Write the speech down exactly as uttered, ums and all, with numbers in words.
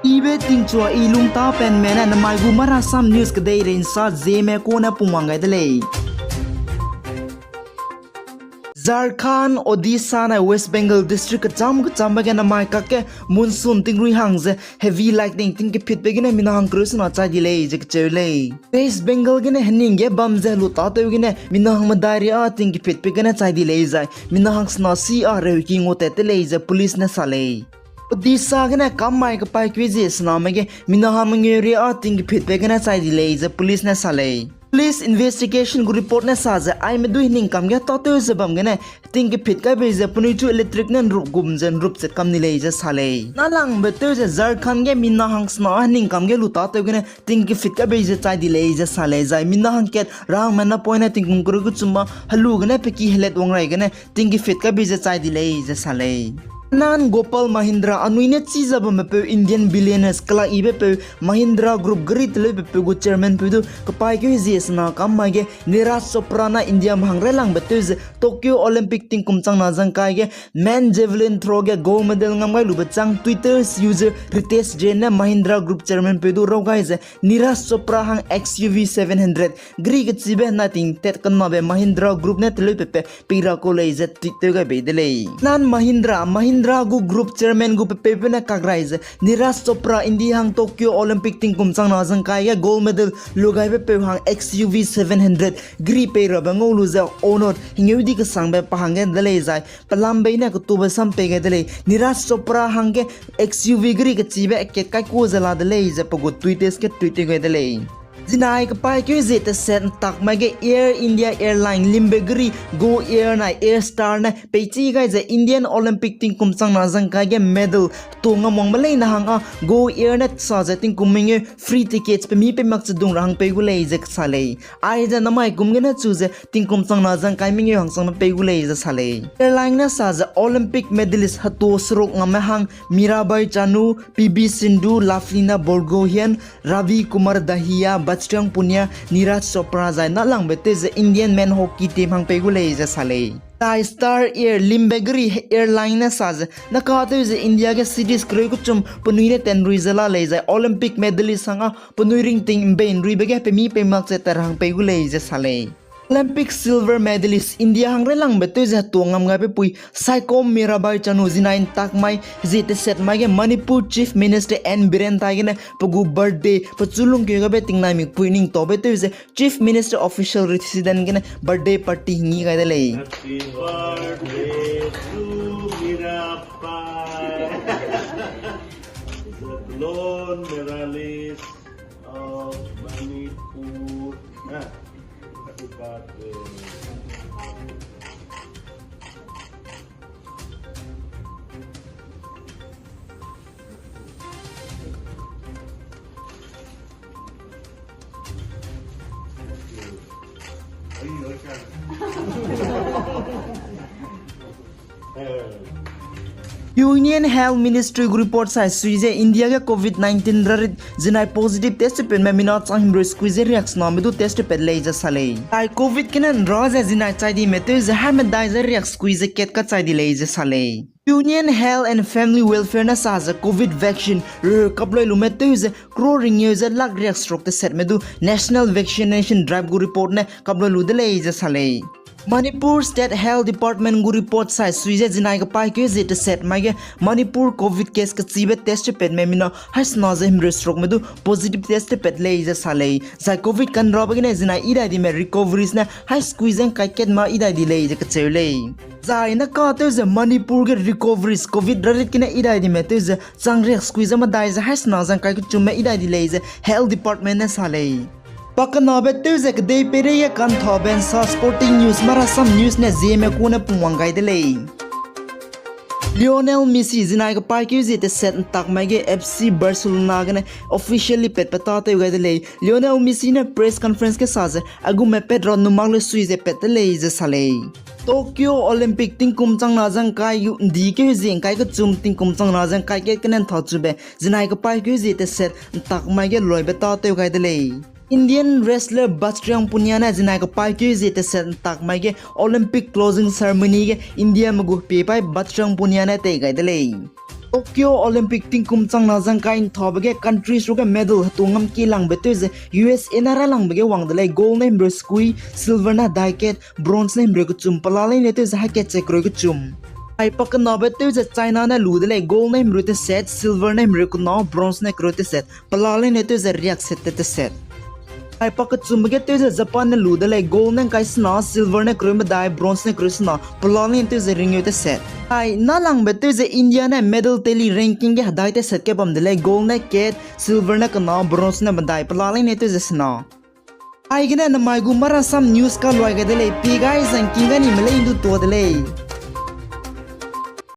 Ibe tingchua i lungtapenme ne namai gu Marasam News kedeirei nsa Zeme kune pungwang gai de lei. Jharkhand, Odisha nai West Bengal district kecham kechambe ge namai kakge monsoon tingrui hang ze heavy lightning tingkepitbe gene mina hang kereu sena chai di lei ze kecheu lei. West Bengal gene hening ge bam ze helu tâtew gene mina hang medai ria tingkepitbe gene chai di lei zai mina hang sena si a reuki ngau tat te lei ze police ne sa lei. Odisha gene kam mai kepaîkeu zie sename ge mina hang mengeu ria tingkepitbe gene chai di lei ze police ne sa lei. Police investigation gu report ne sa ze aime dui hening kam ge tâtew ze bam gene tingkepit kai bei ze penui chu electric ne nrup gum ze nrup chet kam ni lei ze sa lei. Nâlangbe tew ze Jharkhand ge mina hang sena hening kam ge lu tâtew gene tingkepit kai bei ze chai di lei ze sa lei zai mina hangkat rahangme napoine tingkum kereu kechum ma helu gene pe ki helat wang rai gene tingkepit kai bei ze chai di lei ze sa lei. Anand Gopal Mahindra anui ne chî ze bamme peu Indian billionaires kela ibe peu Mahindra Group gari teleube peu gu chairman peu du kepaîkeu hezie sena kam mai ge Neeraj Chopra na India me hang railangbe tew ze Tokyo Olympic tingkum changna zangkai ge men javelin throw ge gold medal ngam gai lube chang Twitter user Ritesh Jain ne Mahindra Group chairman peu du raw gai ze Neeraj Chopra hang X U V seven hundred gari kechibe na ting tat kanabe Mahindra Group ne teleu pepe pei ra kau lei ze tweet tew gai bei de lei. Anand Mahindra, Mahindra gu group chairman gu pepeupeu ne kak rai ze Neeraj Chopra India hang Tokyo Olympic tingkum changna zangkai ge gold medal lugaibe peu hang X U V seven hundred gari pei rabe ngau lu ze honor hingeu di kesangbe pa hangge de lei zai pelam bei ne ketube sam pei gai de lei. Neeraj Chopra hangge X U V gari kechibe akat kai ku ze la de lei ze pe gu Twitter ge tweet tew gai de lei. Zinai kepaîkeu zie teset ntak mai ge Air India Airline limbe gari Go Air nai Air Star ne peichi gai ze Indian Olympic tingkum changna zangkai ge medal tu ngam wangbe leine hang â Go Air ne sa ze tingkum mengeu free tickets pemi pei mak chedung ra hang pei gu lei ze sa lei. Aize namai kum gene chu ze tingkum changna zangkai mengeu hang changbe pei gu lei ze sa lei. Airline ne sa ze Olympic medalist hetu seruk ngamme hang Mirabai Chanu, P V Sindhu, Lovlina Borgohain, Ravi Kumar Dahiya, Bajrang Punia, Neeraj Chopra zai nâlangbe tew ze Indian men hockey team hang pei gu lei ze sa lei. Tai Star Air limbe gari airline ne sa ze naka tew ze India ge cities kereu kechum penui ne tenrui ze la lei zai Olympic medalist hang â penui ringting mbei nruibe ge pemi pei mak ze tat ra hang pei gu lei ze sa lei. Olympic silver medalist India hang railangbe tew ze hetu ngam gaibe pui Saikom Mirabai Chanu zinai ntak mai zie teset mai ge Manipur Chief Minister N Biren Tai gene pe gu birthday pechu lungkeu gabe tingnai mikpui ningtaube tew ze Chief Minister official residence gene birthday party hingi gai de lei. Happy birthday to Mirabai, the lone medalist of Manipur. Ah, happy birthday. Union Health Ministry gu report sai sui ze India ge covid nineteen rarit zinai positive test tepetme mina chang himrui squeeze ze riak sname du test tepet lei ze sa lei. Ai covid gene nra ze zinai chai dime tew ze haimedai ze riak squeeze ze kat kachai di lei ze sa lei. Union Health and Family Welfare ne sa ze covid vaccine reu kaploi lume tew ze crore ringeu ze lak riak seruk tesetme du National Vaccination Drive gu report ne kaploi lu de lei ze sa lei. Manipur State Health Department gu report sai sui ze zinai kepaîkeu zie teset mai ge Manipur covid case kechibe test tepetme mina haisena ze himreu serukme du positive test tepet lei ze sa lei. Zai covid kanrabe gene zinai idai dime recoveries ne hai squeeze ze ngkai kat ma idai di lei ze kacheu lei. Zai naka tew ze Manipur ge recoveries covid rarit gene idai dime tew ze chang riak squeeze ze medai ze haisena ze ngkai kechumme idai di lei ze Health Department ne sa lei. Pakenabe tew ze kedei peirei ge kanthabe nsa sporting news Marasam News ne Zeme kune pungwang gai de lei. Lionel Messi zinai kepaîkeu zie teset ntak mai ge F C Barcelona gene officially pat pe tâtew gai de lei. Lionel Messi ne press conference ge sa ze agume pat ra numak le sui ze pat de lei ze sa lei. Tokyo Olympic tingkum changna ze ngkai gu ndikeu zie ngkai kechum tingkum changna ze ngkai kat gene nthachube zinai kepaîkeu zie teset ntak mai ge loibe tâtew gai de lei. Indian wrestler Bajrang Punia ne zinai kepaîkeu zie teset ntak mai ge Olympic closing ceremony ge Indiame gu pie pai Bajrang Punia ne tei gai de lei. Tokyo Olympic tingkum changna zangkai nthabe ge countries ruge medal hetu ngam ki langbe tew ze U S A ne railangbe ge wang de lei, gold ne himreu sekui, silver ne hedai kat, bronze ne himreu kechum, pela leine tew ze hakat ze kereu kechum. Ai pakenabe tew ze China ne lu de lei, gold ne himreu teset, silver ne himreu kena, bronze ne kereu teset, pela leine tew ze riak set te teset. Ai pakechumbe ge tew ze Japan ne lu de lei, gold ne ngkai sena, silver ne kereu medai, bronze ne kereu sena, pela leine tew ze ringeu teset. Ai nalangbe tew ze India ne medal tally ranking ge hedai teset ge bam de lei, gold ne kat, silver ne kena, bronze ne medai, pela leine tew ze sena. Aigene namai gu marasam news kaluai gai de lei, pi gai zangking gai nime lei ndu tua de lei.